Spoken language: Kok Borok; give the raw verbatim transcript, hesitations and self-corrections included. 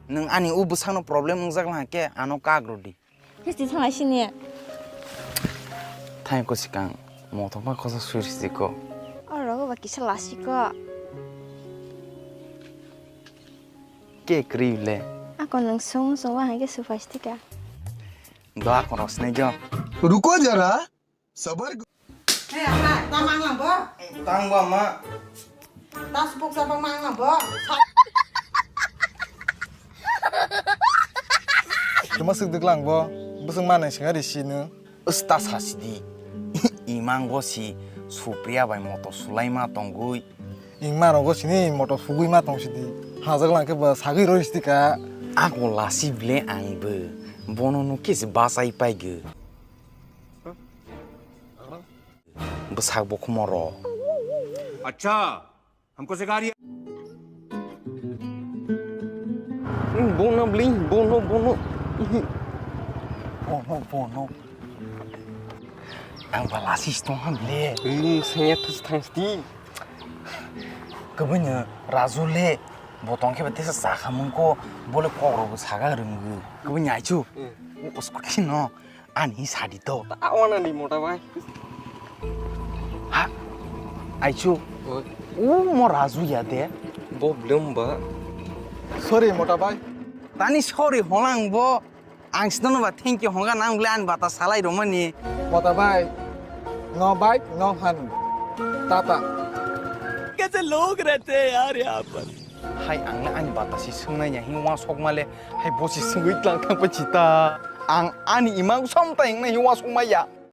Nwng ani o bwsakno problem wngjak lang khe ano kak rw di. Histi thang sini. Thai ko sikang mothok ba khosa sui risi ko. O rogo ba kisa lasi ko. Ke kri le. Ako nwng sung sung wa hai ke su phai stika. Do ako rosne jo. Ruko jara. Sabar. He, ama, ta mang lang bo? Tang ba ma. Ta supuk sa mang lang bo? Tuma suk dik lang bo. Busung mana sing hari sinu. Usta sa sidi. Imang go si Supriya bai moto sulai ma tonggui. Ingma rogo sini moto sugui ma tong sidi. Hajak lang ke ba sagui roi sidi ka. Ako lasi ble ang bo. Bono no kis basai pai ge. Bwsak bo khumoro. Acha, hamko sikha riya. Bono bli, bono, bono. Bono, bono. Ang ba lasi stong ham le. Ini saya terus thanks di. Kebenya Raju le. Botong ke betesa sakha mungko bole kok rogo saga runggu. Kebenya aichu. Hmm. Usko kino. Ani sadi to. Ta wana ni mota bai. Ha. Aichu. Oi. U mo Raju ya de. Bo blem ba. Sorry mota bai. Tani sorry holang bo. Ang sinono ba thank you honga nang ble ani bata salai romani. Mota bai. No bike, no honey. Tata. Kaise log rehte hain yaar yahan par. Hai ang le ani bata si swngnai ya hin wa sok male. Hai bosi sungui tlang thang pa chita. Ang ani imang som ta hingnai hi wasung maya.